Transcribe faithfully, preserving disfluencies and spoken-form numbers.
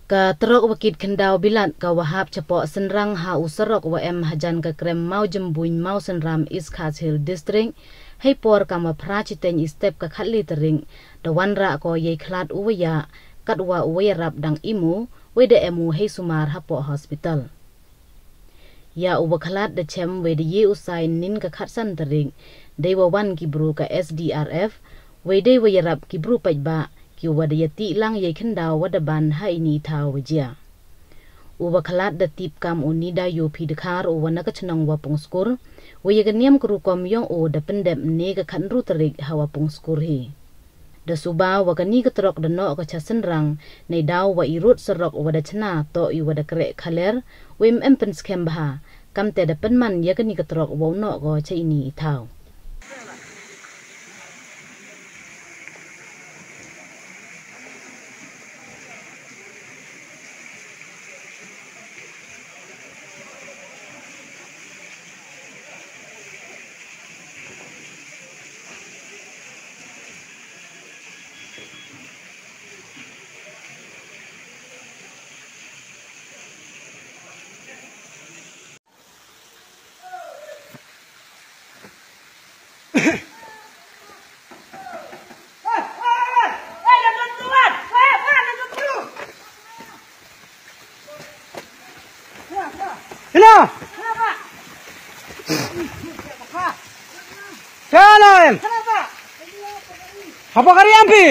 Ka truck wa kit khyndaw bilat ka wa hap chapoh synrang ha u surok wa em hajan ka krem Mawjymbuin Mawsynram, East Khasi Hills District, hei por kam wa phra chiteng i step ka khatli tarik, da wanrah ko yei khlad u wa ya, kat wa u wa yarap dang im u, wei da em u hei sumar hapoh hospital. Ya u wa khlad da chem wei da ye u sa ynnin ka khatsan tarik, dei wa wan ki bru ka S D R F, wei dei wa yarap ki bru paidbah, ki wa da yatih lang yei khyndaw wa da ban ha ini i thaw wa jia. U wa khlad da tip kam u Nida Yopi Dkhar u wa na ka chnong Wapung Skur, wei ya ka niam ka rukom yong u da pyndep ne ka khatynru tarik ha Wapung Skur hi. Da suba wa kani ka truck da noh ka cha synrang, nei daw wa i rud surok wa da chna toh i wa da kreh khaler, wei em pynskhem bha, kamte da pynman ya kani ka truck wa u noh ko cha ini i thaw. Hina! Chalo em! Hapa kari ampi?